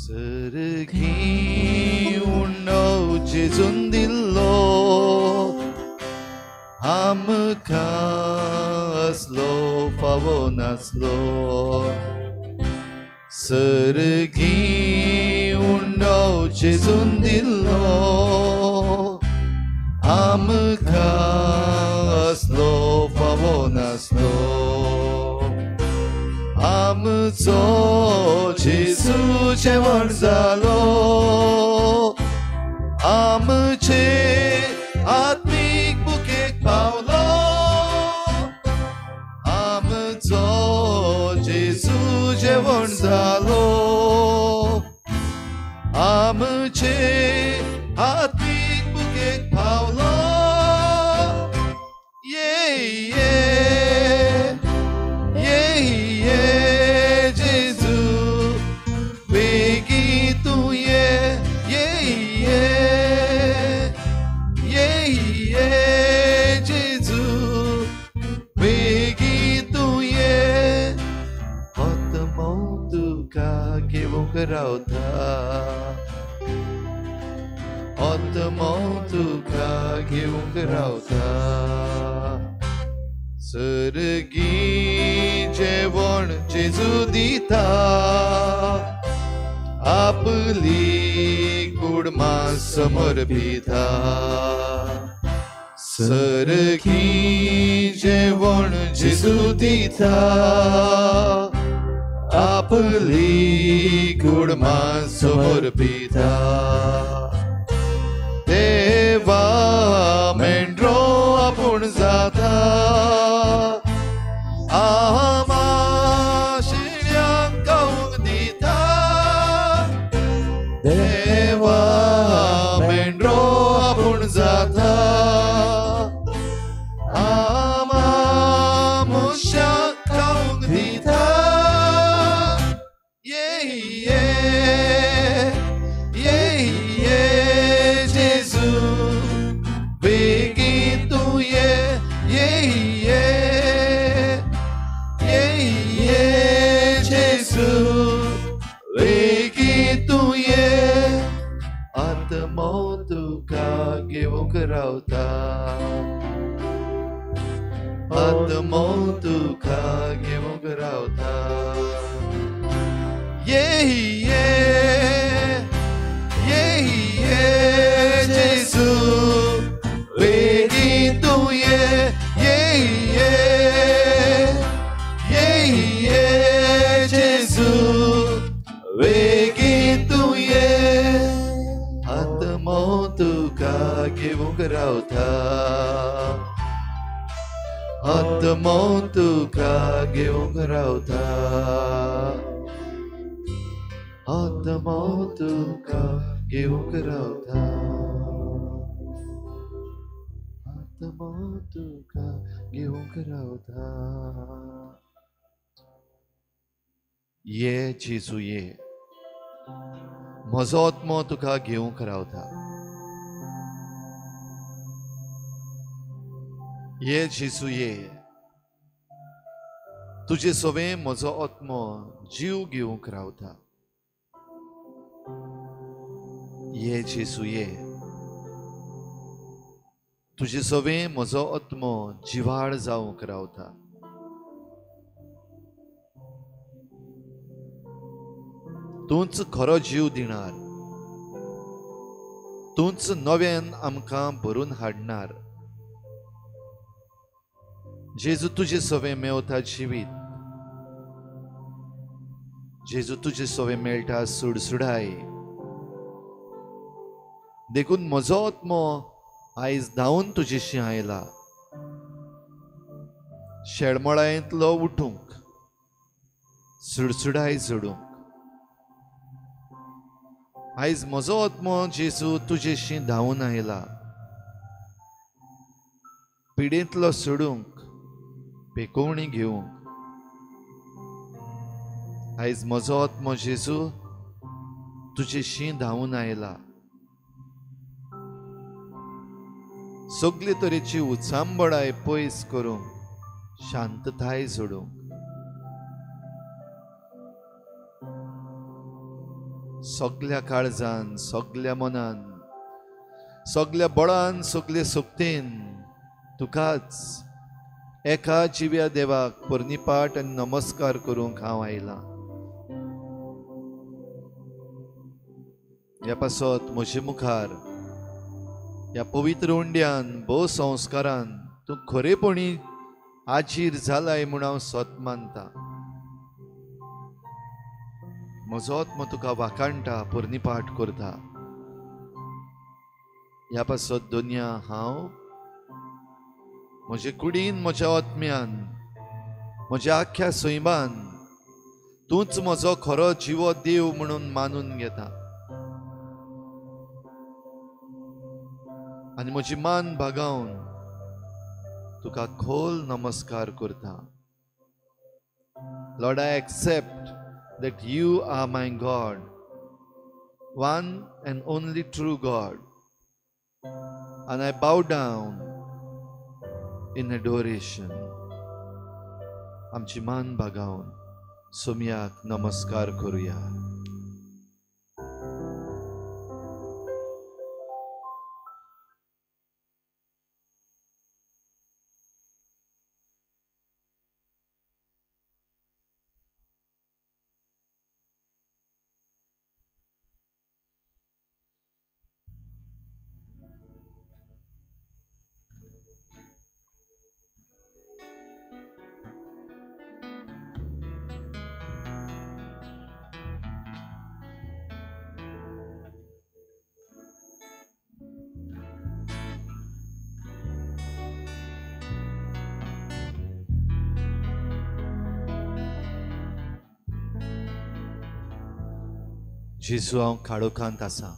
सर्गी उंडो जेजून दिल्लो आमकां असलो फावो नासलो. सर्गी उंडो जेजून दिल्लो आमकां असलो फावो नासलो. आमचो जेजू जेवण जालो आमचे आत्मीक बुकेक पावलो. आमचो जेजू जेवण जालो आमचे आत्मीक बुकेक पावलो. ये ये ये ये जेजू बेगी तूं ये ये ये ये ये जेजू बेगी तूं ये. आत्मो तुका घेवंक रावता आत्मो तुका घेवंक रावता. सर्गी जेवण जेजू दिता आपली कूड समर्पिता. सर्गी जेवण जेजू दिता आपली कूड समर्पिता. देवा मेंढरो आपूण जाता आमा शिळ्यांक खावंक दिता. देवा मेंढरो आपूण जाता आमा मनशांक खावंक दिता. ये ये ये ये जेजू बेगीन तूं ये ये ये ये ये जेजू बेगीन तूं ये. आत्मो तुका घेवंक रावता आत्मो तुका घेवंक रावता. ये ये ये ये जेजू बेगीन तूं ये ये ये ये ये जेजू बेगीन तूं ये. आत्मो तुका घेवंक रावता आत्मो तुका घेवंक रावता आत्मो तुका घेवंक रावता आत्मो तुका घेवंक रावता. ये जेजू ये म्हजो आत्मो तुका घेवंक रावता. ये जेजू ये तुजे सवें म्हजो आत्मो जीव घेवंक रावता. ये जेजू ये तुजे सवें म्हजो आत्मो जिवाळ जावंक रावता. तूंच खरो जीव दिणार तूंच नव्यान आमकां भरून हाडणार. जेजू तुजे सवें मेवता जिवीत जेजू तुजे सवें मेळटा सुडसुडाय. देखून म्हजो आत्मो आयज धांवून तुजेशी आयला शेळमळांतलो उठूंक सुडसुडाय जोडूंक. आयज म्हजो आत्मो जेजू तुजेशी धांवून आयला पिडेंतलो सोडूंक पेकोवणी घेवंक. आयज म्हजो आत्मो जेजू तुजेशी धांवून आयला सगळे तरेची उचांबळाय पयस करूंक शांतताय जोडूंक. सगल्या काळजान, सगल्या मनान, सगल्या बळान, सगले शक्तीन तुकाच एका जिव्या देवाक पर्निपाट आनी नमस्कार करूंक हांव आयलां. ह्या पासत म्हजे मुखार ह्या पवित्र उंड्यान भोव संस्कारान तूं खरेपणी आजीर जालाय म्हूण हांव सत मानता. म्हजो आत्मो तुका वाखाणटा, पर्निपाट करता. ह्या पासत दुनिया हांव म्हजे कुडीन, म्हज्या आत्म्यान, म्हज्या आख्ख्या सैमान तूंच म्हजो खरो जिवो देव म्हणून मानून घेता आनी म्हजी मान भागावन तुका खोल नमस्कार करता. Lord, I accept that you are my God, one and only true God, and I bow down in adoration. आमची मान भागावन सोम्याक नमस्कार करूया. जेजू, हांव काळोखांत आसा.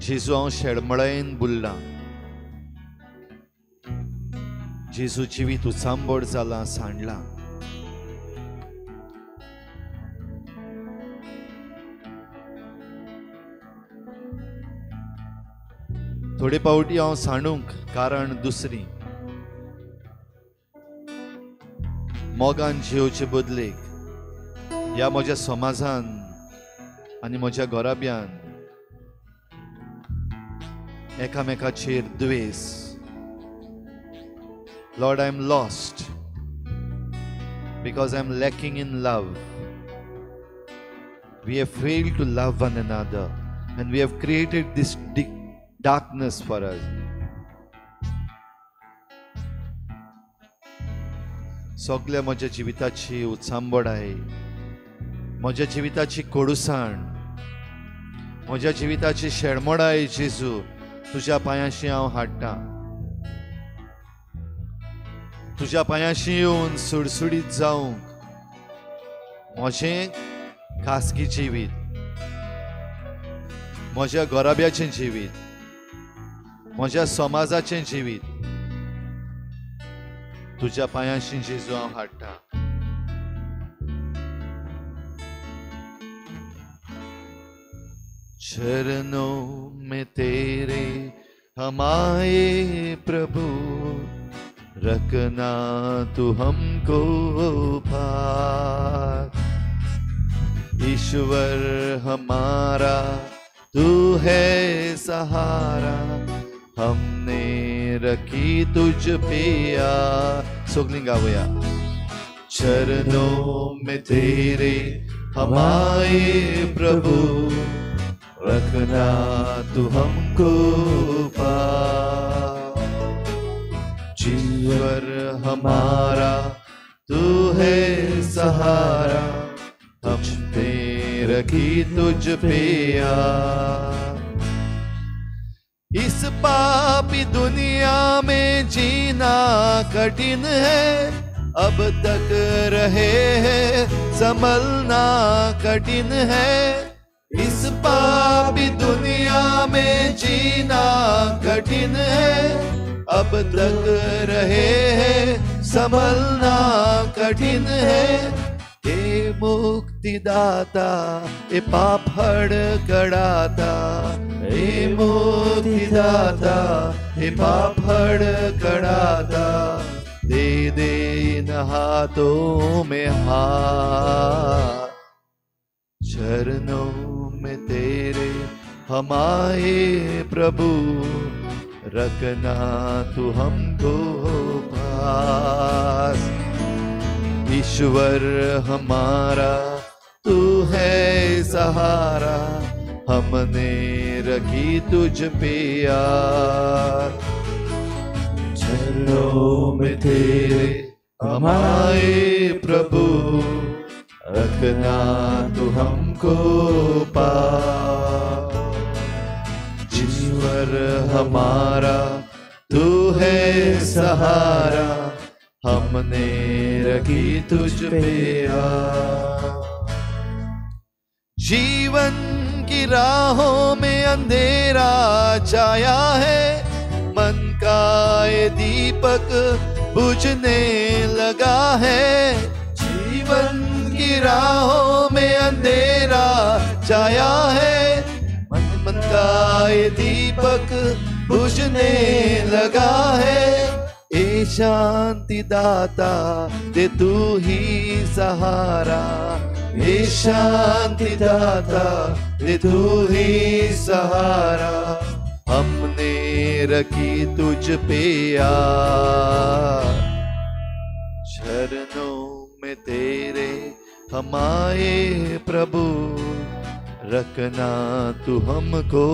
जेजू, हांव शेळमळायेन बुडलां. जेजू, जिवीत उचांबळ जालां, सांडलां. थोडे पावटी हांव सांडूंक कारण दुसरी मोगान जियोचे बदलेक ह्या म्हज्या समाजान आनी म्हज्या घराब्यान एकामेकाचेर द्वेस. Lord, I am lost because I am lacking in love. We have failed to love one another and we have created this darkness for us. सगल्या म्हज्या जिविताची उचांबळाय, म्हज्या जिविताची कोडुसाण, म्हज्या जिविताची शेळमोडाय जेजू तुज्या पांयांशी हांव हाडटा. तुज्या पांयांशी येवन सुडसुडीत जावंक म्हजें खासगी जिवीत, म्हज्या घराब्याचें जिवीत, म्हज्या समाजाचें जिवीत तुज्या पांयांशी जेजू हांव हाडटा. चरणों में तेरे हम आए प्रभु, रखना तू हमको पार. ईश्वर हमारा तू है सहारा, हमने रखी तुझ पे आस. सगळीं गावया. चरणों में तेरे हम आए प्रभु, रखना तू हमको पार. ईश्वर हमारा तू है सहारा, हमने रखी तुझ पे आस. इस पापी दुनिया में जीना कठिन है, अब तक रहे हैं संभलना कठिन है. इस पापी दुनिया में जीना कठिन है, अब तक रहे हैं संभलना कठिन है. हे मुक्तिदाता, ए पाप हड़ कड़ाता, हे मुक्तिदाता, हे पाप हड़ कड़ाता, दे दे इन हाथों में हाथ। चरणों में तेरे हम आए प्रभु, रखना तू हमको पास। ईश्वर हमारा तू है सहारा, हमने रखी तुझ पे आस। चरणों में तेरे हम आए प्रभु, रखना तू हमको पास। ईश्वर हमारा तू है सहारा, हमने रखी तुझ पे आस। जीवन की राहों में अंधेरा छाया है, मन का ये दीपक बुझने लगा है। जीवन की राहों में अंधेरा छाया है, मन का ये दीपक बुझने लगा है। ए शांति दाता दे तू ही सहारा, ए शांति दाता दे तू ही सहारा, हमने रखी तुझ पे आस। चरणों में तेरे हम आए प्रभु, रखना तू हमको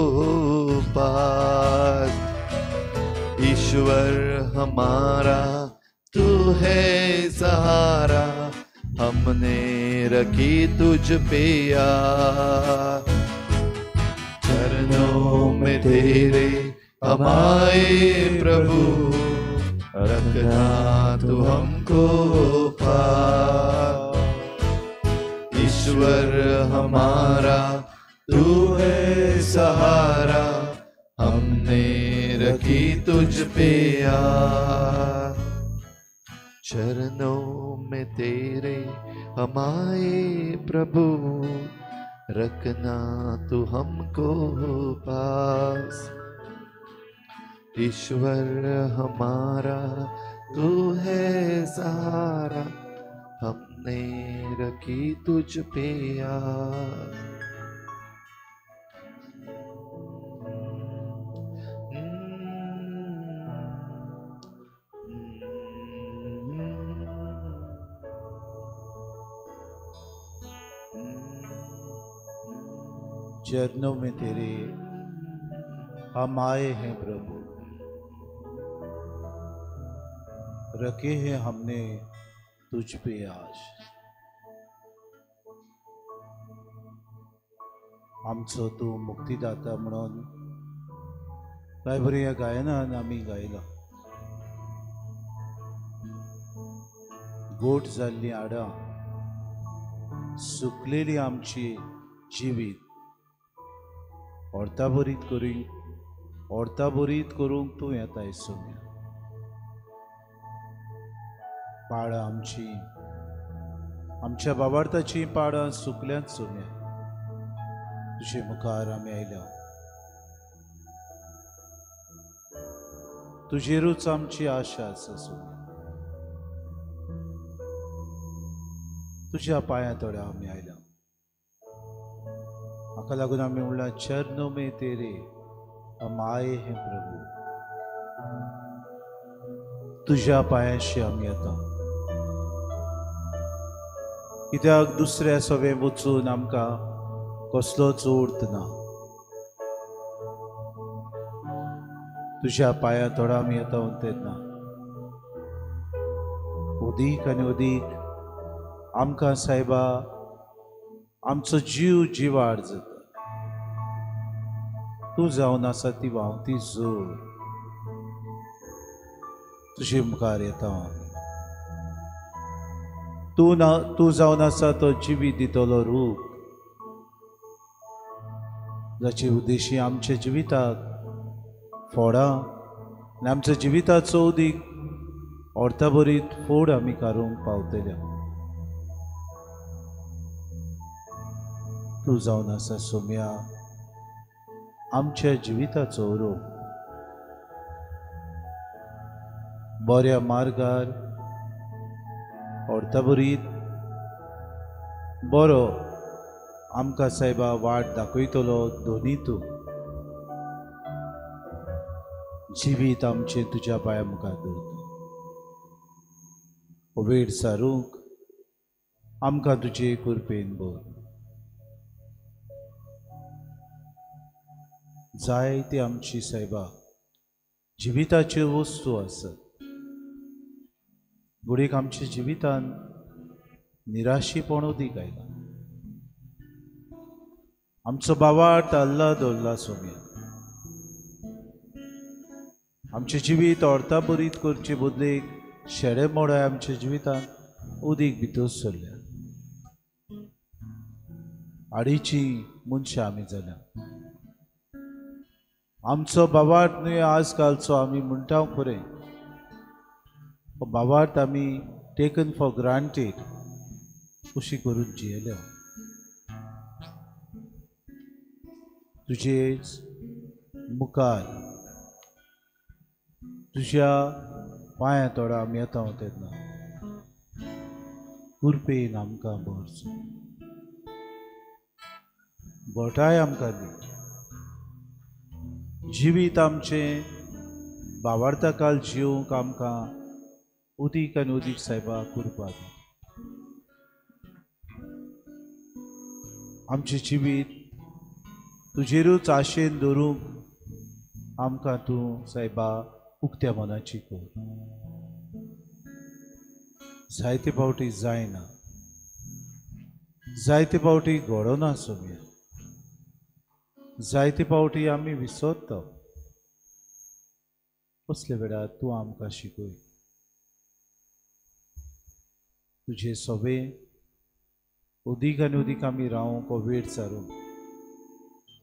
पास। ईश्वर हमारा तू है सहारा, हमने रखी तुझ पे आस। चरणों में तेरे हम आए प्रभु, रखना तू हमको पास। ईश्वर हमारा तू है सहारा, हमने रखी तुझ पे आस। चरणों में तेरे हम आए प्रभु, रखना तू हमको पास। ईश्वर हमारा तू है सहारा, हमने रखी तुझ पे आस। चरणों में तेरे हम आए हैं प्रभु, रखे हैं हमने तुझ पे आश। आमचो तूं मुक्तीदाता म्हणून काय बरें ह्या गायनान आमी गायलां। गोठ जाल्लीं हाडां, सुकलेली आमची जिवीत अर्थाभरीत करूंक तूं येताय सोम्या। पाळां आमची, आमच्या बाबार्थाची पाळां सुकल्यांत सोम्या, तुजे मुखार आमी आयल्या। तुजेरूच आमची आशा आसा सोम्या, तुज्या पांयां तोड्या आमी आयल्या। हाका लागून आमी म्हणलां, चरणों में तेरे हम आए हैं प्रभु, तुज्या पांयाशी आमी येता। कित्याक दुसऱ्या सवें वचून आमकां कसलोच अर्थ ना। तुज्या पांयां थोडा आमी येता तेन्ना अदीक आनी अदीक आमकां सायबा आमचो जीव जिवार जाता। तूं जावन आसा ती व्हांवती जोर, तुजे मुखार येता आमी। तूं ना, तूं जावन आसा तो जिवीत दितलो रूप, जाचे उद्देशी आमच्या जिविताक फोडां आनी आमच्या जिविताचो उदीक अर्थाभरीत फोड आमी काडूंक पावतले। तूं जावन आसा सोम्या आमच्या जिविताचो रूप। बऱ्या मार्गार अर्थाबरीत बरो आमकां सायबा वाट दाखयतलो दोनी तूं। जिवीत आमचें तुज्या पांया मुखार दवरता, वेळ सारूंक आमकां तुजे कृपेन भर। जायती आमची सायबा जिविताच्यो वस्तू आसत, घडयेक आमच्या जिवितान निराशीपण उदीक आयला, आमचो बावाट अल्ला दवरला सोम्या, आमचें जिवीत अर्थाबरीत करचे बदलेक शेडे मोडाय आमच्या जिवितान उदीक भितर सरल्या, आडीची मनशां आमी जाल्या। आमचो बावाट न्हय आज कालचो आमी म्हणटा खरें, बावाट आमी टेकन फॉर ग्रांटेड अशी करून जियेल्या। तुजे मुखार तुज्या पांया तोडा आमी येता तेन्ना कृपेन आमकां भरचो, गोठाय आमकां दी। जिवीत आमचें बावार्ता काल जिवंक आमकां उदीक आनी उदीक सायबा कृपा दी। आमचें जिवीत तुजेरूच आशेन दवरूंक आमकां तूं सायबा उक्त्या मनाची कर। जायते फावटी जायना, जायते फावटी घडना सोम्या, जायते फावटी आमी विसरता। कसले वेळार तूं आमकां शिकय, तुजे सोबे उदीक आनी उदीक आमी रावंक वेळ सारूंक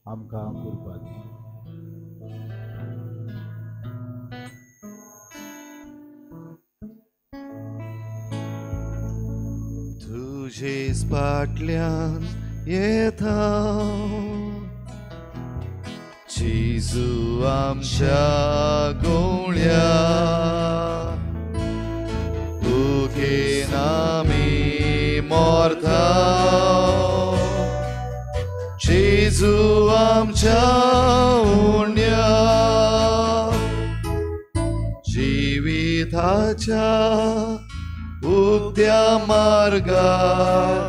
आमकां कृपा दी। तुजेच फाटल्यान येता जेजू आमच्या गोळ्या, भुकेन आमी मरता जेजू आमच्या उण्या, जिविताच्या उक्त्या मार्गार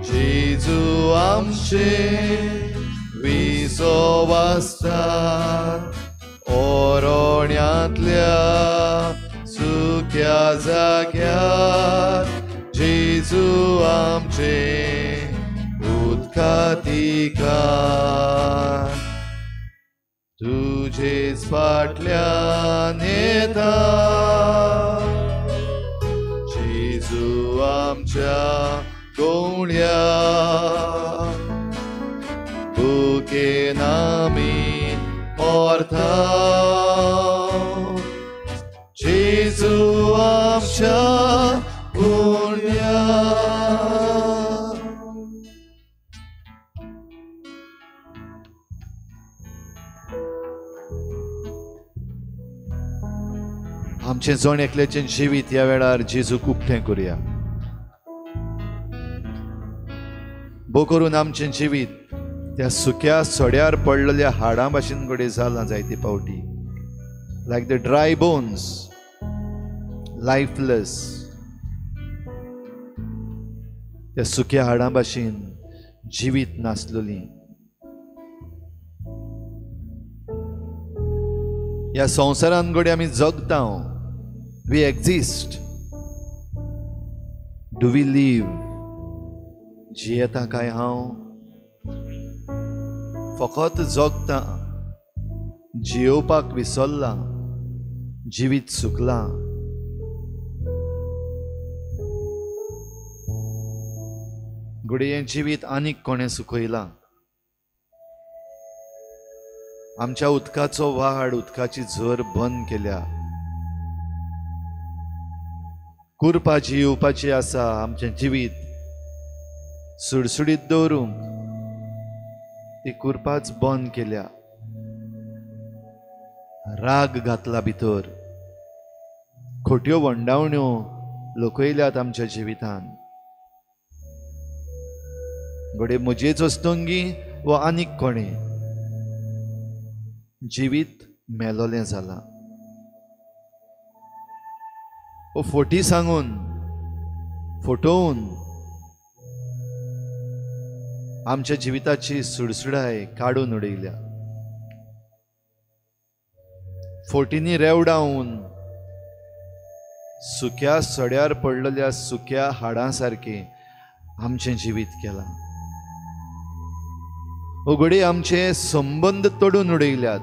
जेजू आमचे विसो वाचतात, ओरण्यांतल्या सुक्या जाग्यार जेजू आमचे उदकातिकार। तुजेच फाटल्यान येता जेजू आमच्या गोवण्या, भुकेन आमी मरता जेजू आमच्या उण्या। आमचें जण एकल्याचें जिवीत ह्या वेळार जेजूक उक्तें करुया। भो करून आमचें जिवीत त्या सुक्या सड्यार पडलेल्या हाडां भाशेन घडये जालां जायते फावटी, like the dry bones, lifeless. त्या सुक्या हाडां भाशेन जिवीत नासलेली। ह्या संवसारान घडये आमी जगता, we exist, do we live? जियेता काय हांव? फकत जगता, जियोवपाक विसरला, जिवीत सुकलां। घडये हें जिवीत आनीक कोणें सुकयलां। आमच्या उदकाचो वाड, उदकाची झर बंद केल्या। कुरपा जियोवपाची आसा आमचें जिवीत सुडसुडीत दवरूंक, ती कुरपाच बंद केल्या। राग घातला भितर, खोट्यो वंडावण्यो लोकयल्यात आमच्या जिवितान. घडये म्हजेच अस्तंगी वा आनीक कोणें जिवीत मेलोलें जालां. ओ फोटी सांगून फटोवन आमच्या जिविताची सुडसुडाय काडून उडयल्या. फोटींनी रेवडावन सुक्या सड्यार पडलेल्या सुक्या हाडां सारकें आमचें जिवीत केलां. उगडे आमचे संबंद तोडून उडयल्यात.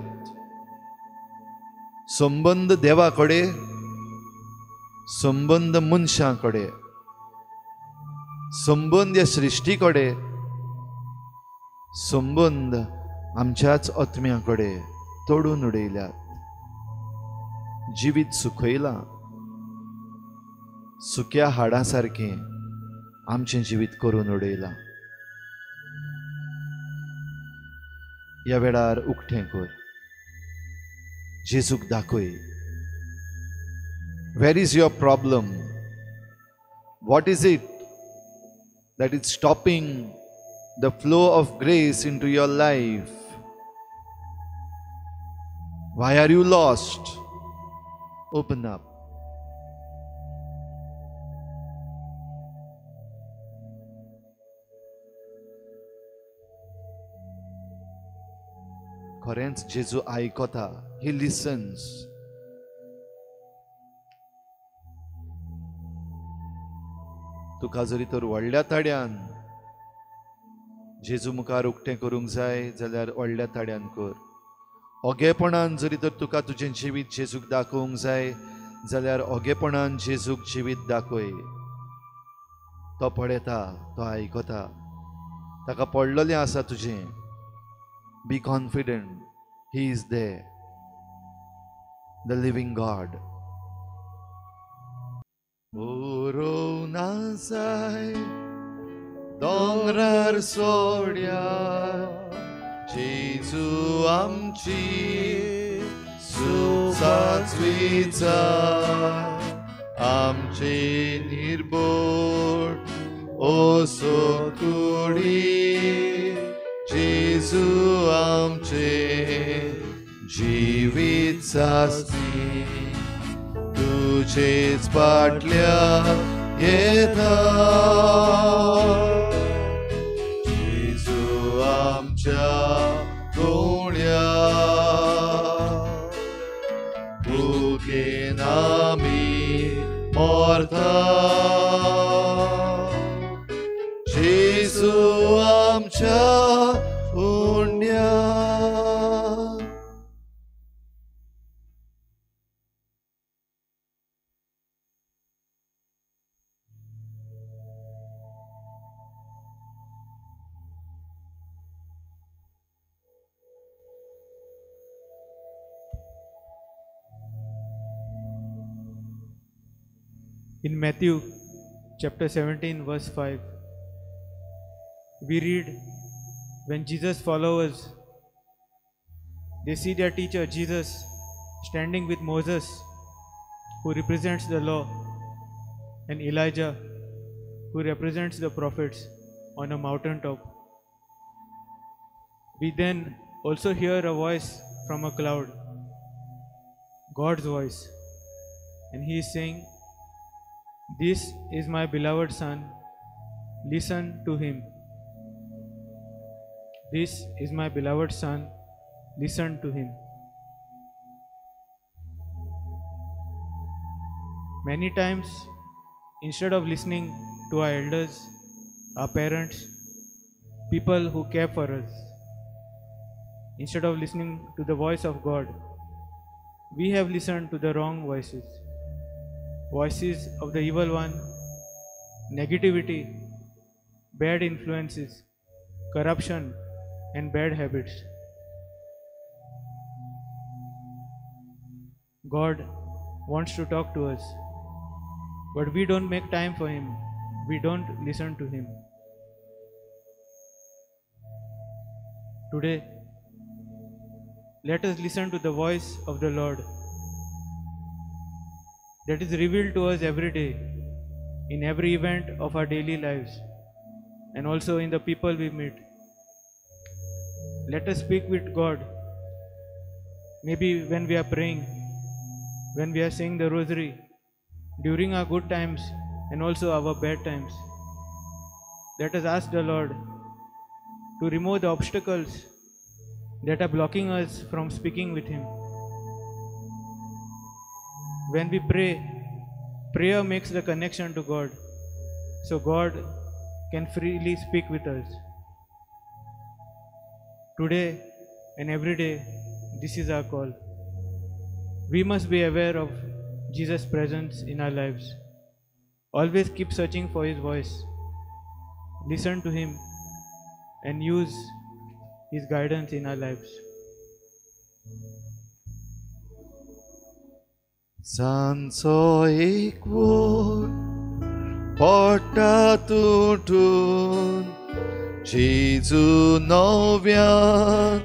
संबंद देवा कडेन, संबंद मनशां कडेन, संबंद ह्या सृश्टी कडेन, संबंद आमच्याच आत्म्या कडेन तोडून उडयल्यात. जिवीत सुखयलां. सुक्या हाडां सारकें आमचें जिवीत करून उडयलां. ह्या वेळार उकतें कर, जेजूक दाखय. Where is your problem? What is it that is stopping the flow of grace into your life? Why are you lost? Open up. खरेंच जेजू आयकता. He listens. तुका जरी तर व्हडल्या ताड्यान जेजू मुखार उकतें करूंक जाय जाल्यार व्हडल्या ताड्यान कर. ओगेपणान जरी तर तुका तुजें जिवीत जेजूक दाखोवंक जाय जाल्यार ओगेपणान जेजूक जिवीत दाखय. तो पळयता, तो आयकता, ताका पडलेलें आसा तुजें. Be confident, he is there, the living God. बरोवना जाय दोंगरार सोड्या जेजू आमची सुसाचवीचा, आमचे निर्बोट ओसो कुडी जेजू आमचे जिवीत सासनी, तुजेच फाटल्या येता जेजू आमच्या दोळ्या, भुकेन आमी मरता जेजू आमच्या पुण्या. In Matthew chapter 17 verse 5, we read, when Jesus' followers, they see their teacher Jesus standing with Moses, who represents the law, and Elijah, who represents the prophets, on a mountain top. We then also hear a voice from a cloud, God's voice, and he is saying, "This is my beloved Son, listen to him. This is my beloved Son, listen to him." Many times, instead of listening to our elders, our parents, people who care for us, instead of listening to the voice of God, we have listened to the wrong voices. Voices of the evil one, negativity, bad influences, corruption, and bad habits. God wants to talk to us, but we don't make time for Him. We don't listen to Him. Today, let us listen to the voice of the Lord. that is revealed to us every day, in every event of our daily lives, and also in the people we meet. Let us speak with God. Maybe when we are praying, when we are saying the rosary, during our good times and also our bad times. Let us ask the Lord to remove the obstacles that are blocking us from speaking with Him. When we pray, prayer makes the connection to God, so God can freely speak with us. Today and every day, this is our call. We must be aware of Jesus' presence in our lives. Always keep searching for His voice. Listen to Him and use His guidance in our lives. सांजचो एक वोर पोटा तुटून जेजू नव्यान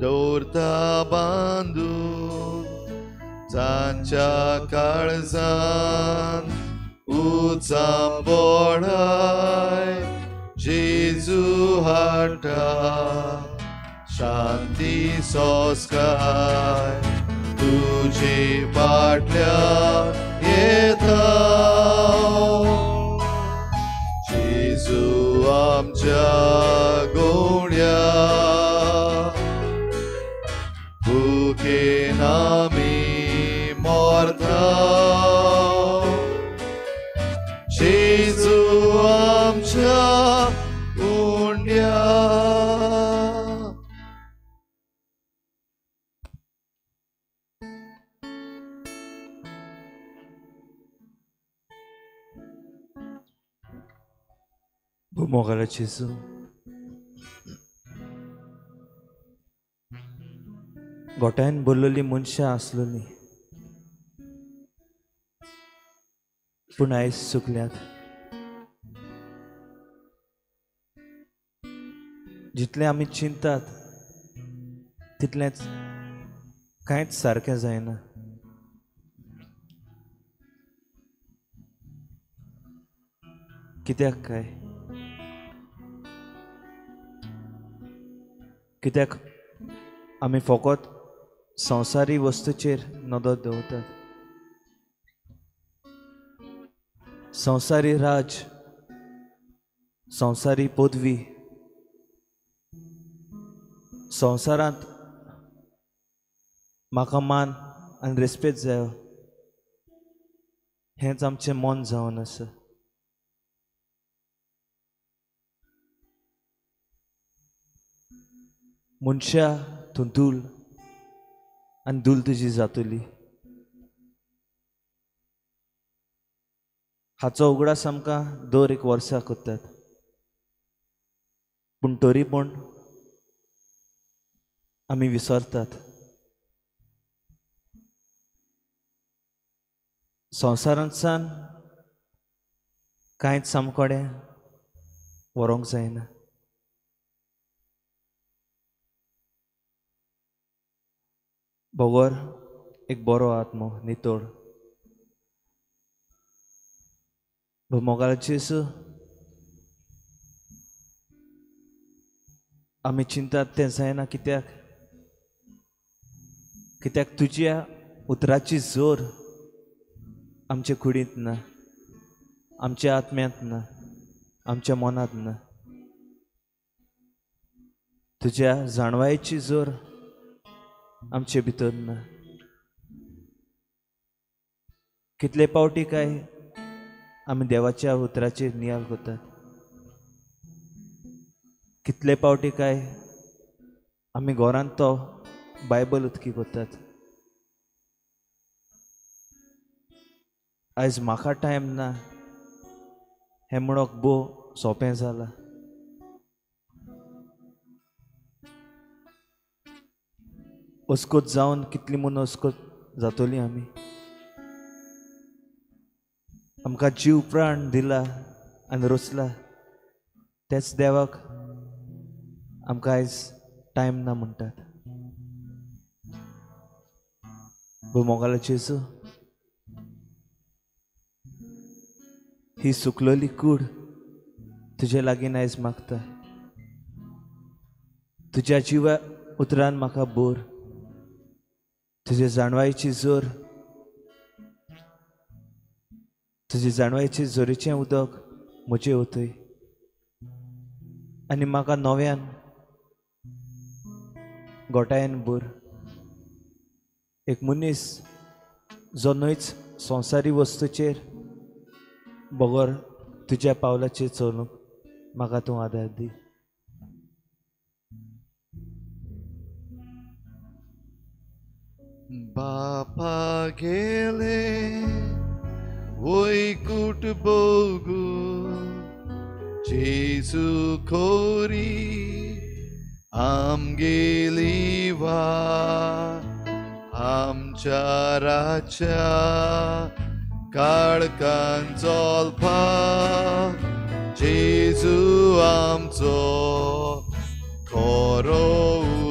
दवरता बांदून जांच्या काळजान उचां बळाय जेजू हाडटा शांती संस्कार तुझे फाटल्यान येता जेजू आमच्या गोड्या भुकेन आमी मरता जेजू आमच्या उंड्या. मोगाला जेजू, गोट्यान भरलेली मनशां आसलेली पूण आयज चुकल्यात. जितलें आमी चिंतात तितलेंच कांयच सारकें जायना. कित्याक काय? कित्याक आमी फकत संवसारी वस्तूचेर नदर दवरतात. संवसारी राज, संवसारी पदवी, संवसारांत म्हाका मान आनी रेस्पेद जायो हेंच आमचें मन जावन आसा. मनशा तूं धूल आनी धूल तुजी जातली हाचो उगडास आमकां दर एक वर्सा करतात. पूण तरी पूण आमी विसरतात. संवसारांतसान कांयच आमचे कडेन व्हरूंक जायना. बगर एक बरो आत्मो नितळ. मोगाल जेजू, आमी चिंतात तें जायना. कित्याक? कित्याक तुज्या उतराची जोर आमचे कुडींत ना, आमच्या आत्म्यांत ना, आमच्या मनांत ना. तुज्या जाणवायेची जोर आमचे भितर ना. कितले पावटी काय आमी देवाच्या उतराचेर नियाळ करतात. कितले पावटी काय आमी घरांत तो बायबल उदकी करतात. आयज म्हाका टायम ना हें म्हणप भोव सोंपें जालां. अस्कोत जावन कितली म्हूण अस्कोत जातली आमी. आमकां जीव प्राण दिला आनी रचला तेच देवाक आमकां आयज टायम ना म्हणटात. भोव मोगालो जेजू, ही सुकलोली कूड तुजे लागीं आयज मागता. तुज्या जिवा उतरान म्हाका बोर, तुजे जाणवायची जोर, तुजे जाणवायची जोरीचें उदक म्हजें वतय आनी म्हाका नव्यान गोटायेन बोर. एक मनीस जो न्हयच संवसारी वस्तूचेर बगर तुज्या पावलाचेर चलूंक म्हाका तूं आदार दी. बापा गेले वैकुट बोगू जेजू कोरी आमगेली वा आमच्या राच्या काळखान चलपाक जेजू आमचो खरो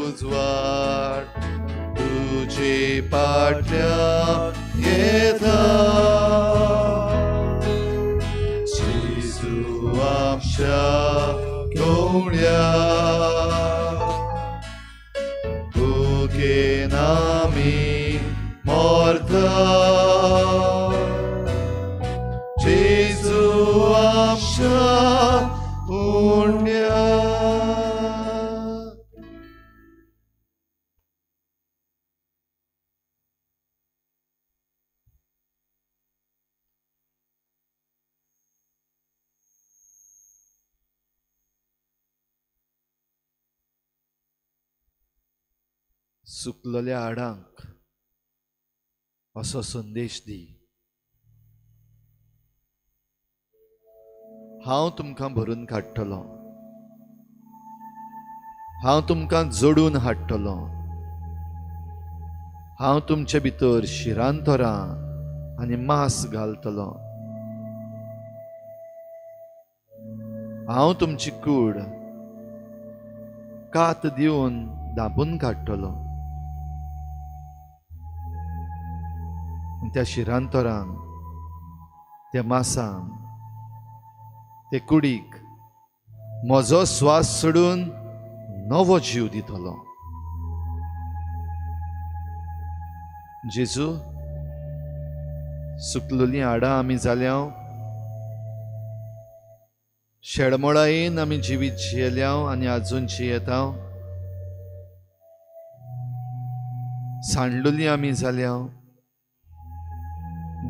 उजवाड तुजे पाट्यान येता. जेजू आमच्या गवळ्या भुकेन आमी मरता. जेजू आमच्या उंड्या. सुकलेल्या हाडांक असो संदेश दी, हांव तुमकां भरून काडटलो, हांव तुमकां जोडून हाडटलो, हांव तुमचे भितर शिरांतरां आनी मांस घालतलो, हांव तुमची कूड कात दिवन दाबून काडटलो. त्या शिरांतरांक, त्या मासांक, ते कुडीक म्हजो स्वास सोडून नवो जीव दितलो. जेजू, सुकलोलीं हाडां आमी जाल्या, शेडमोळायेन आमी जिवीत जियेल्या आनी आजून जियेता, सांडलोलीं आमी जाल्या,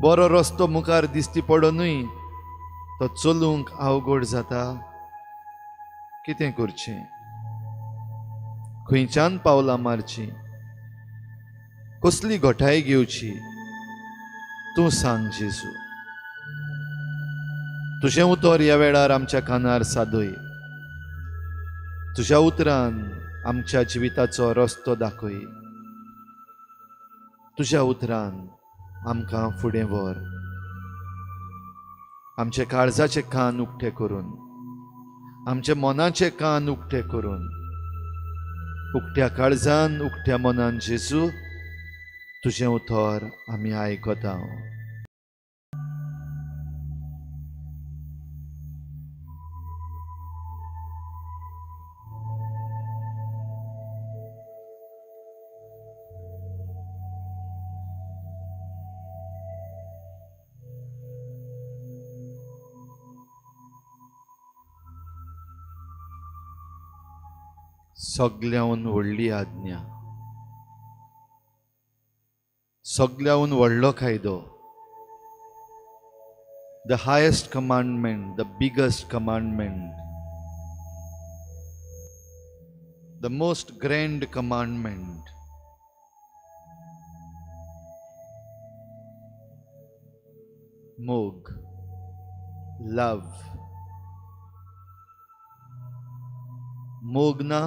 बरो रस्तो मुखार दिश्टी पडोनूय तो चलूंक अवघड जाता. कितें करचें, खंयच्यान पावलां मारचीं, कसली घटाय घेवची, तूं सांग जेजू. तुजें उतर ह्या वेळार आमच्या कानार सादय, तुज्या उतरान आमच्या जिविताचो रस्तो दाखय, तुज्या उतरान आमकां फुडें व्हर. आमचे काळजाचे कान उक्ते करून, आमचे मनाचे कान उक्ते करून, उक्त्या काळजान उक्त्या मनान जेजू तुजें उतर आमी आयकता. सगळ्याहून व्हडली आज्ञा, सगळ्याहून व्हडलो कायदो, the highest commandment, the biggest commandment, the most grand commandment. मोग, लव. मोग ना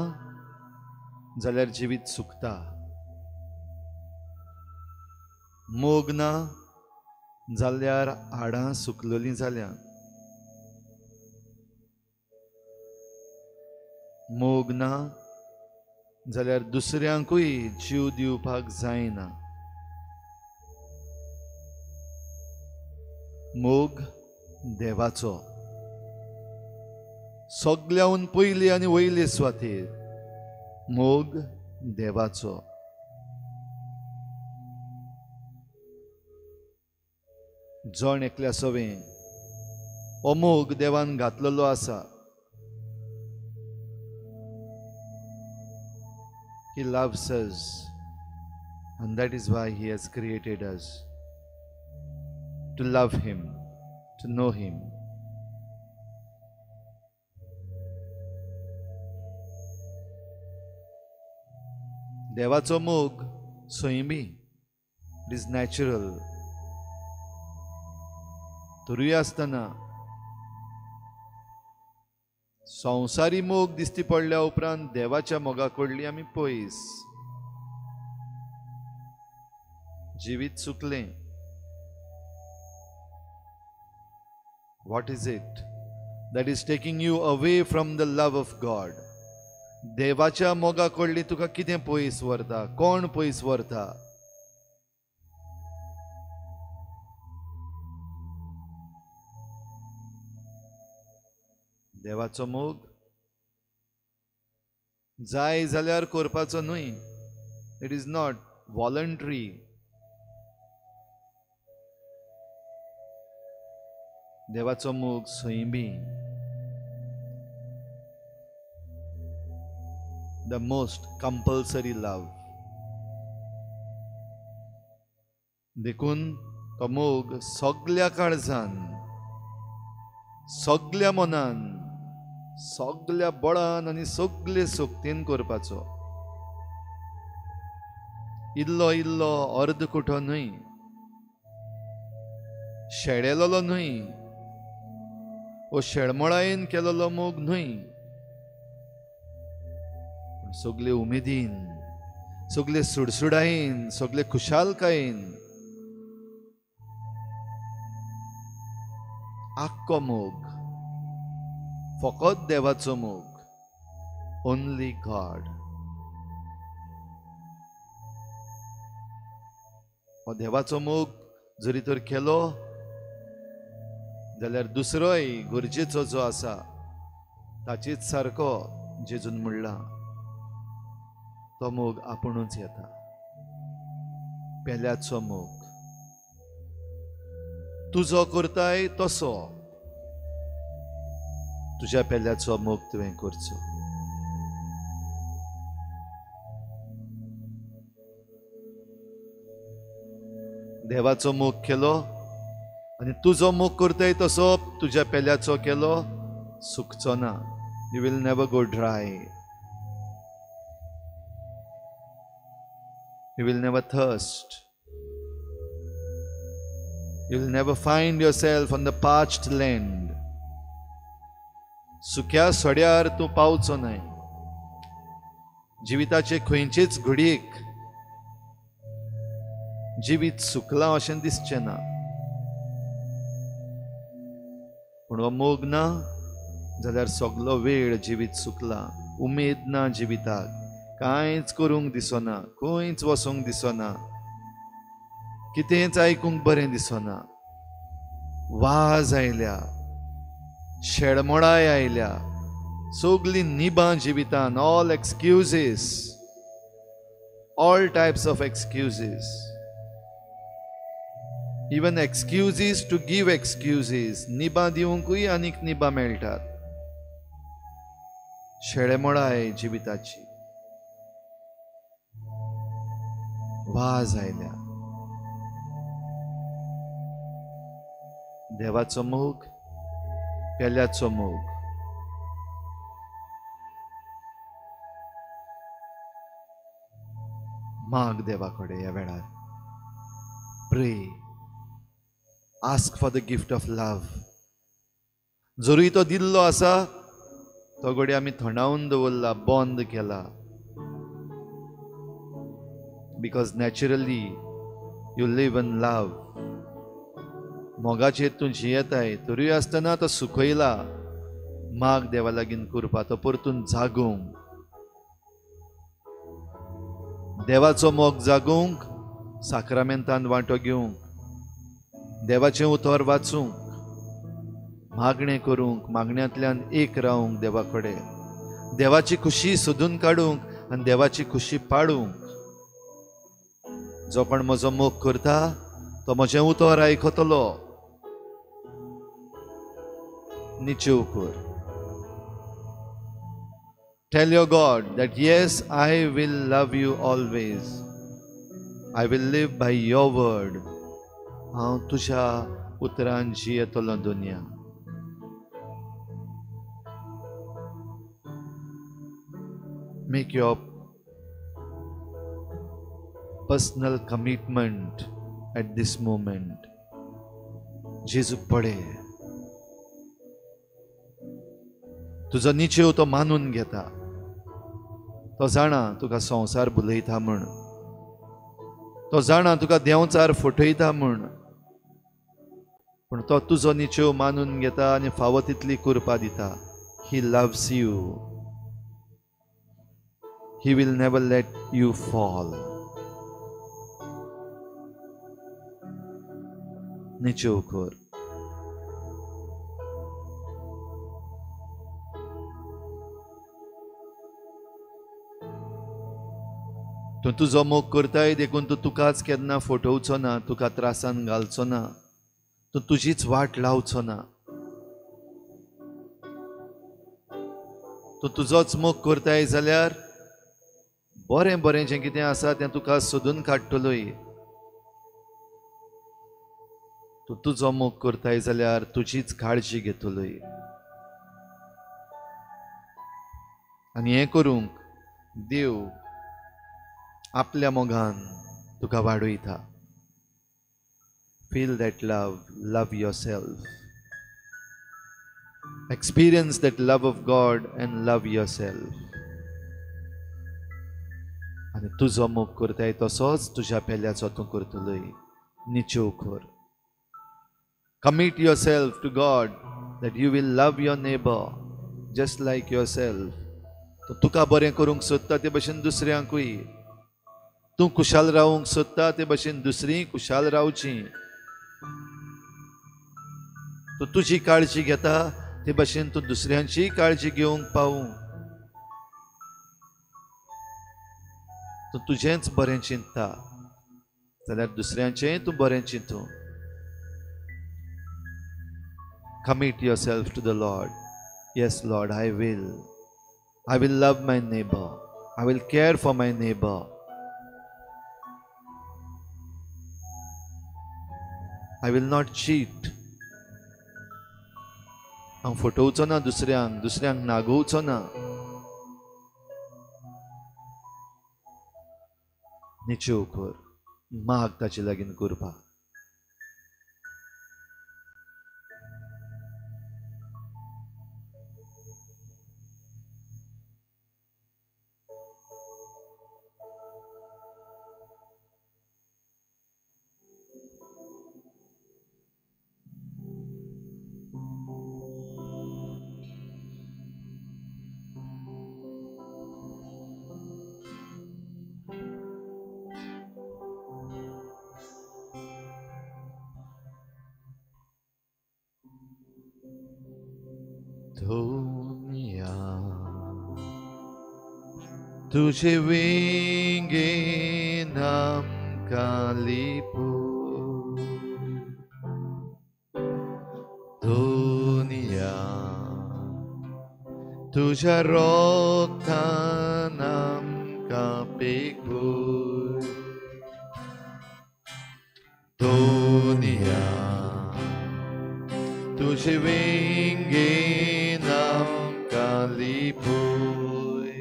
जाल्यार जिवीत सुकता, मोग ना जाल्यार हाडां सुकलेलीं जाल्या, मोग ना जाल्यार दुसऱ्यांकूय जीव दिवपाक जायना. मोग देवाचो. सगल्याहून पयली आनी वयले सुवातेर मोग देवाचो. जण एकल्या सवें हो मोग देवान घातलेलो आसा. He loves us and that is why he has created us to love him, to know him. देवाचो मोग सैमी, it is natural. तरूय आसतना संवसारी मोग दिश्टी पडल्या उपरांत देवाच्या मोगा कडली आमी पयस. जिवीत चुकलें. What is it that is taking you away from the love of God? देवाच्या मोगा कडली तुका कितें पयस व्हरता? कोण पयस व्हरता? देवाचो मोग जाय जाल्यार करपाचो न्हय. It is not voluntary. देवाचो मोग सैमी, the most compulsory love. देखून तो मोग सगल्या काळजान, सगल्या मनान, सगल्या बळान आनी सगले शक्तीन करपाचो. इल्लो इल्लो अर्दकुटो न्हय, शेळेलेलो न्हय, वो शेळमळायेन केलेलो मोग न्हय, सगले उमेदीन, सगले सुडसुडायेन, सगले खुशालकायेन. आख्खो मोग, फकत देवाचो मोग, ओनली गॉड. हो देवाचो मोग जरी तर केलो जाल्यार दुसरोय गरजेचो जो आसा ताचेच सारको जेजून म्हणला तो मोग आपुणूच येता. पेल्याचो मोग तुजो करताय तसो तुज्या पेल्याचो मोग तुवें करचो. देवाचो मोग केलो आनी तुजो मोग करताय तसो तुज्या पेल्याचो केलो, सुकचो ना. You will never go dry, you will never thirst, you will never find yourself on the parched land. सुक्या सड्यार तूं पावचो न्हय. जिविताचे खंयचेच घडयेक जिवीत सुकलां अशें दिसचें ना. पूण हो मोग ना जाल्यार सगलो वेळ जिवीत सुकला, उमेद ना जिविताक, कांयच करूंक दिसना, खंयच वचूंक दिसना, कितेंच आयकूंक बरें दिसना. वाज आयल्या, शेळमोडाय आयल्या, सगलीं निबां जिवितान, all excuses, all types of excuses, even excuses to give excuses. निबां दिवंकूय आनीक निबां मेळटात. शेळेमोडाय जिविताची, वाज आयल्या. देवाचो मोग, पेल्याचो मोग. माग देवा कडेन ह्या वेळार. Pray, ask for the gift of love. जरूय तो दिल्लो आसा तो घडये आमी थंडावन दवरला, बंद केला. Because naturally you live in love. मोगाचेर तूं जियेताय, तरूय आसतना तो सुखयला. माग देवा लागीं करपा, तो परतून जागोवंक. देवाचो मोग जागोवंक साक्रामेंतान वांटो घेवंक, देवाचें उतर वाचूंक, मागणें करूंक, मागण्यांतल्यान एक रावूंक, देवा कडेन देवाची खुशी सोदून काडूंक आनी देवाची खुशी पाडूंक. जो कोण म्हजो मोग करता तो म्हजें उतर आयकतलो. निचेव कर. Tell your God that yes, I will love you always. I will live by your word. हांव तुज्या उतरान जियेतलो दुनिया. Make your personal commitment at this moment. जेजूक पडे तुजो निचेव तो मानून घेता. तो जाणा तुका संवसार भुलयता म्हूण, तो जाणा तुका देंवचार फटयता म्हूण, पूण तो तुजो निचेव मानून घेता आनी फावो तितली कृपा दिता. He loves you. He will never let you fall. निचेव कर. तूं तुजो मोग करताय देखून तूं तुकाच केन्ना फटोवचो ना, तुका त्रासान घालचो ना, तूं तुजीच वाट लावचो ना. तूं तुजोच मोग करताय जाल्यार बरें बरें जें कितें आसा तें तुका सोदून काडटलोय. तूं तुजो मोग करताय जाल्यार तुजीच काळजी घेतलोय. आनी हें करूंक देव आपल्या मोगान तुका वाडयता. Feel that love. Love yourself. Experience that love of God and love yourself. आनी तुजो मोग करताय तसोच तुज्या पेल्याचो तूं करतलोय. निचेव कर. Commit yourself to God that you will love your neighbor just like yourself. तुका बरें करूंक सोदता ते भशेन दुसऱ्यांकूय, तूं खुशाल रावूंक सोदता ते भशेन दुसरीं खुशाल रावचीं. तूं तुजी काळजी घेता ते भशेन तूं दुसऱ्यांचीय काळजी घेवंक पावूं. तूं तुजेंच बरें चिंतता जाल्यार दुसऱ्यांचेंय तूं बरें चिंतूं. Commit yourself to the Lord. Yes, Lord, I will. I will love my neighbor. I will care for my neighbor. I will not cheat. हांव फटोवचो ना दुसऱ्यांक, दुसऱ्यांक नागोवचो ना. निचेव कर. माग ताचे लागीं करपाक. दुनिया तुझे वेंगेन आमकां लिपूं. दुनिया तुझ्या रोगतान आमकां पेकूं. दुनिया तुझे वेंगेन आमकां लिपूय.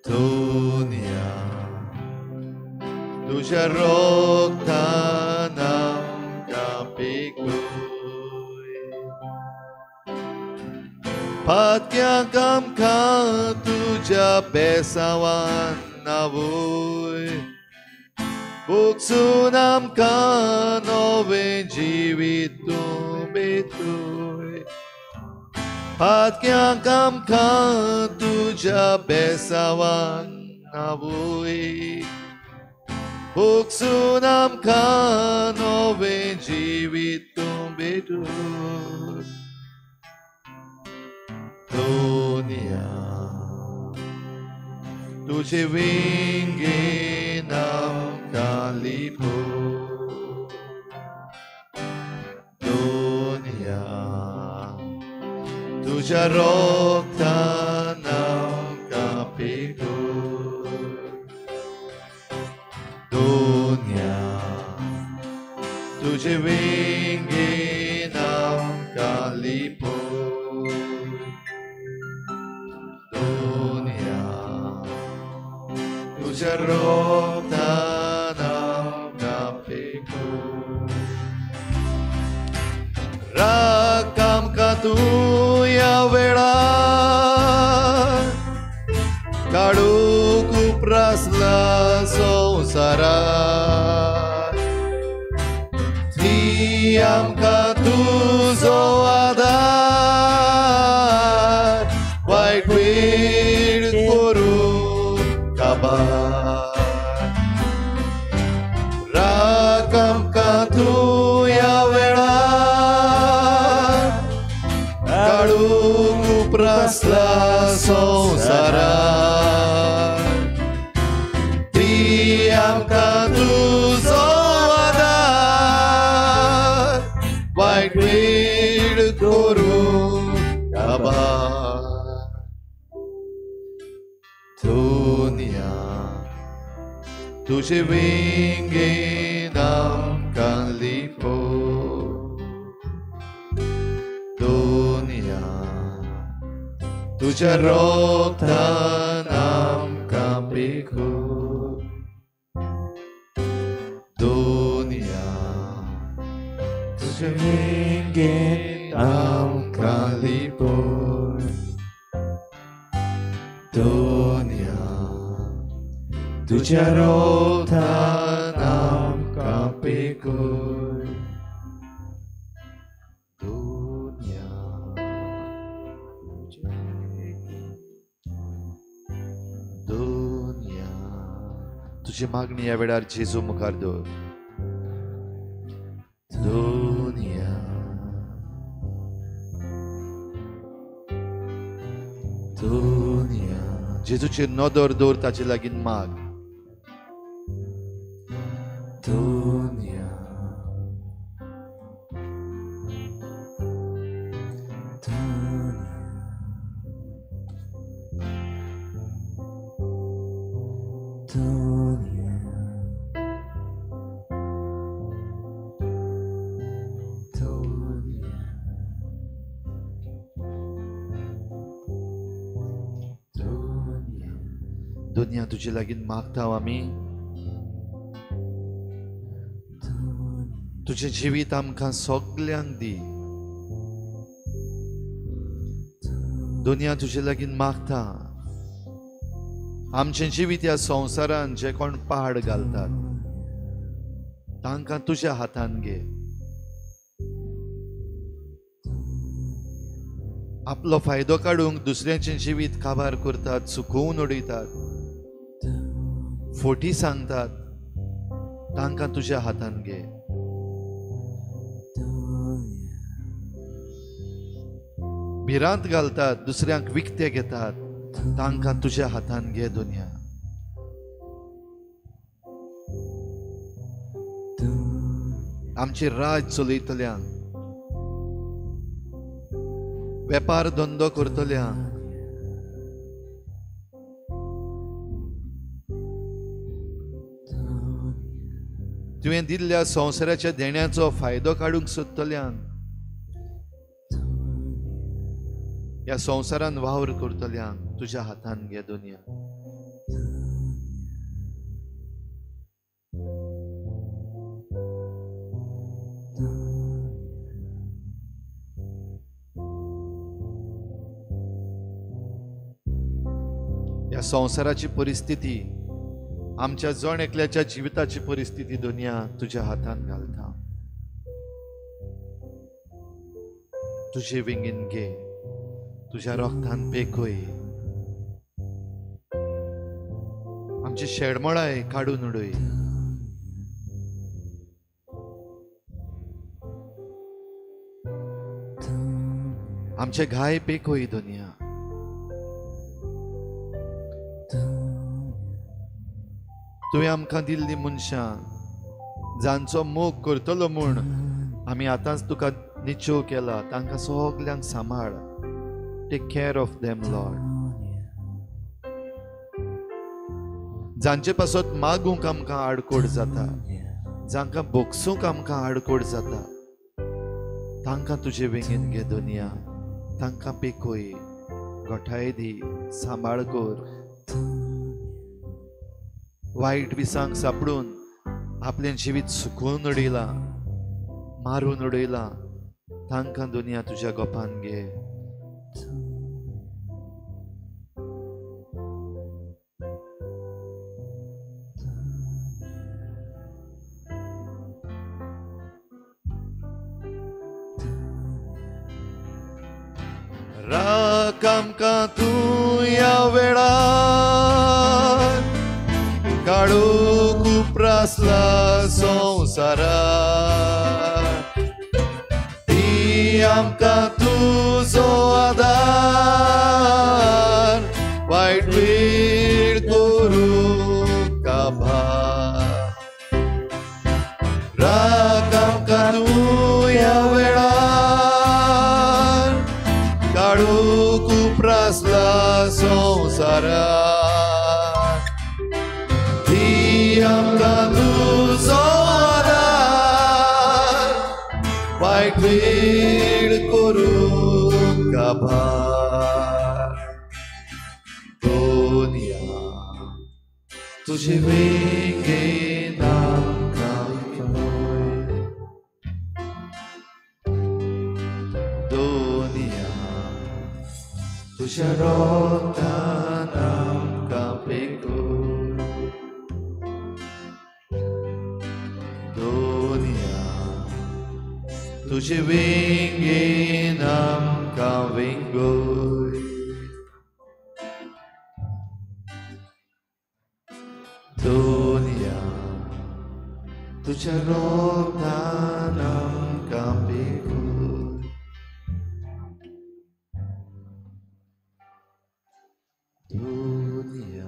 दुनिया तुझ्या रोगतान आमकां पेकूय. पातक्यांक आमकां तुज्या बेसावान नावूय. भोगसून आमकां नवें जिवीत तूं बेतूय. पातक्यांक आमकां तुज्या बेसावान नावूय. भोगसून आमकां नवें जिवीत तूं भेटू. दुनिया तुझे वेंगेन आमकां लिपो. दुनिया तुझ्या रोगतान आमकां पेटू. दुनिया तुझे वेंगेन आमकां लिपो. दुनिया तुझ्या रोगतान आमकां पेटू. राख आमकां तूं ह्या वेळार काडूंक उप्रासला संवसारार. दी आमकां तुजो आदार वायट वेळ करूं काबार. राख आमकां तूं ह्या वेळार काडूंक उप्रासला संवसारार. दी आमकां तुजो आदार वायट वेळ करूं काबार. दुनिया तुझे वेंगेन आमकां लिपो. दुनिया तुझ्या रोगतान आमकां पेखू. दुनिया तुझे वेंगेन आमकां लिपो. दुनिया तुझ्या रोगतान आमकां पेखू. दुनिया दुनिया तुझी मागणी ह्या वेळार जेजू मुखार दवर. दुनिया दुनिया जेजूचेर नदर दवर, ताचे लागीं माग. दुनिया दुनिया तुझे लागीं मागता आमी. तुझें जिवीत आमकां सगल्यांक दी. दुनिया तुझे लागीं मागता आमचें जिवीत ह्या संवसारान जे कोण पाड घालतात तांकां तुज्या हातान घे. आपलो फायदो काडूंक दुसऱ्यांचें जिवीत काबार करतात, चुकोवन उडयतात, फोटी सांगतात, तांकां तुज्या हातान घे. भिरांत घालतात, दुसऱ्यांक विकते घेतात, तांकां तुज्या हातान घे दुनिया. आमची राज चलयतल्यांक, वेपार धंदो करतल्यांक, तुवें दिल्ल्या संवसाराच्या देण्याचो फायदो काडूंक सोदतल्यांक, ह्या संवसारान वावर करतल्यांक तुज्या हातान घे दुनिया. ह्या संवसाराची परिस्थिती, आमच्या जण एकल्याच्या जिविताची परिस्थिती दुनिया तुज्या हातान घालता. तुजे वेंगेन घे, तुज्या रोगतान पेखय, आमची शेडमळाय काडून उडय. आमचे घाय पेखोय दुनिया. तुवें आमकां दिल्ली मनशां जांचो मोग करतलो म्हूण आमी आतांच तुका निश्चय केला, तांकां सगल्यांक सांबाळ. Take care of them Lord. जांचे पासत मागूंक आमकां आडकोड जाता, जांकां बोगसूंक आमकां आडकोड जाता, तांकां तुजे वेंगेन घे दुनिया. तांकां पेखोय, गोठाय दी, सांबाळ कर. वायट विसांक सापडून आपलें जिवीत सुकोवन उडयलां, मारून उडयलां, तांकां दुनिया तुज्या गोपान घे. राख आमकां तूं ह्या वेळार, काळोख उप्रासला संवसारार. दी आमकां तुजो आदार, वायट वेळ करूंक काबार. राख आमकां तूं ह्या वेळार, काळोख उप्रासला संवसारार. दी आमकां तुजो आदार, वायट वेळ करूंक काबार. दुनिया तुजे वेंगेन आमकां पळय. दुनिया तुज्या रोगतान आमकां पेखोय. दुनिया तुजे वेंगेन आमकां वेंगोय. दुनिया तुज्या रोगतान आमकां पेखोय. दुनिया.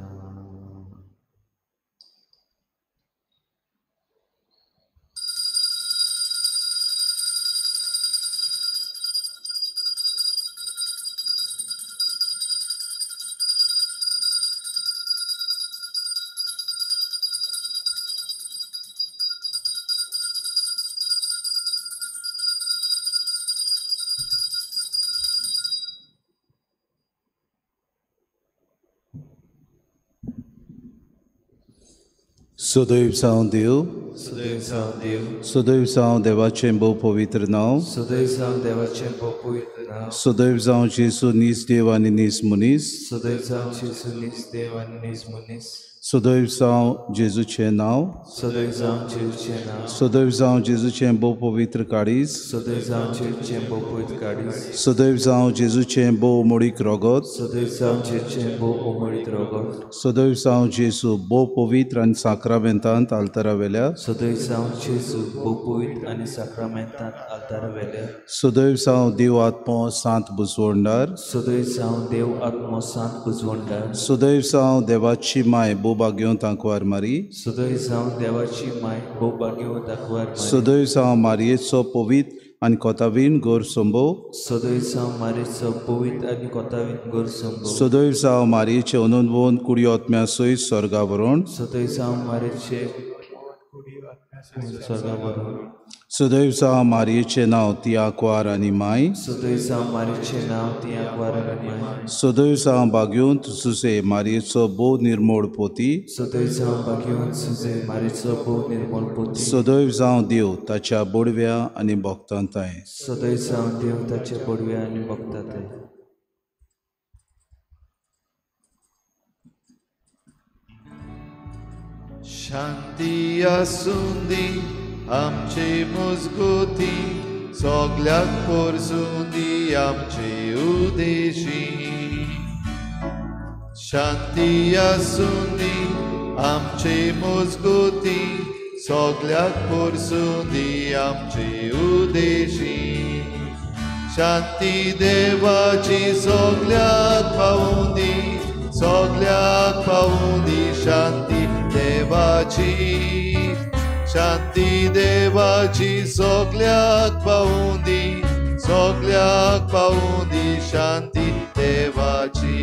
सदैव जावं देव, सदैव जावं देव, सदैव जावं देवाचें भोव पवित्र नांव, सदैव जावं देवाचें भोव पवित्र नांव, सदैव जावं जेजू नीज देव आनी नीज मनीस, सदैव जावं जेजू नीज देव आनी नीज मनीस, सदैव जावं जेजूचें नांव, सदैव जावं जेजूचें नांव, सदैव जावं जेजूचें भोव पवित्र काळीज, सदैव जावं जेजूचें भोव पवित्र काळीज, सदैव जावं जेजूचें भोव उमळीक रगत, सदैव जावं जेजूचें भोव उमळीक रगत, सदैव जावं जेजू भोव पवित्र आनी साक्रामेंतांत आल्तारा वेल्या, सदैव जावं जेजू भोव पवित्र आनी साक्रामेंतांत आल्तारा वेल्या, सदैव जावं देव आत्मो सांत बुजवणदार, सदैव जावं देव आत्मो सांत बुजवणदार, सदैव जावं देवाची माय भोव भाग्यवंत आंकवार मारी, सदैव जावं देवाची माय भोव भाग्यवंत आंकवार मारी, सदैव जावं मारयेचो पवित्र आनी कोतावीन गोर संभव, सदैव जावं मारयेचो पवित्र आनी कोतावीन गोर संभव, सदैव जावं मारयेचे अनंतवन कुडी आत्म्या सयत स्वर्गा व्हरोन, सदैव जावं मारयेचे स्वर्गा व्हरोन, सदैव जावं मारयेचें नांव ती आंकवार आनी माय, सदैव जावं मारयेचें नांव ती आंकवार आनी माय, सदैव जावं भाग्यवंत सुसे मारयेचो भोव निर्मोळ पोती, सदैव जावं भाग्यवंत सुसे मारयेचो भोव निर्मोळ पोती, सदैव जावं देव ताच्या बोडव्या आनी भक्तांताय, सदैव जावं देव ताच्या बोडव्या आनी भक्तांताय. शांती आसूं दी आमचे मजगुती, सगल्याक पोरसूं दी आमचे उदेशी. शांती आसूं दी आमचे मजगुती, सगल्याक पोरसूं दी आमचे उदेशी. शांती देवाची सगल्याक पावूं दी, सगल्याक पावूं दी शांती देवाची. शांती देवाची सगल्याक पावूं दी, सगल्याक पावूं दी शांती देवाची.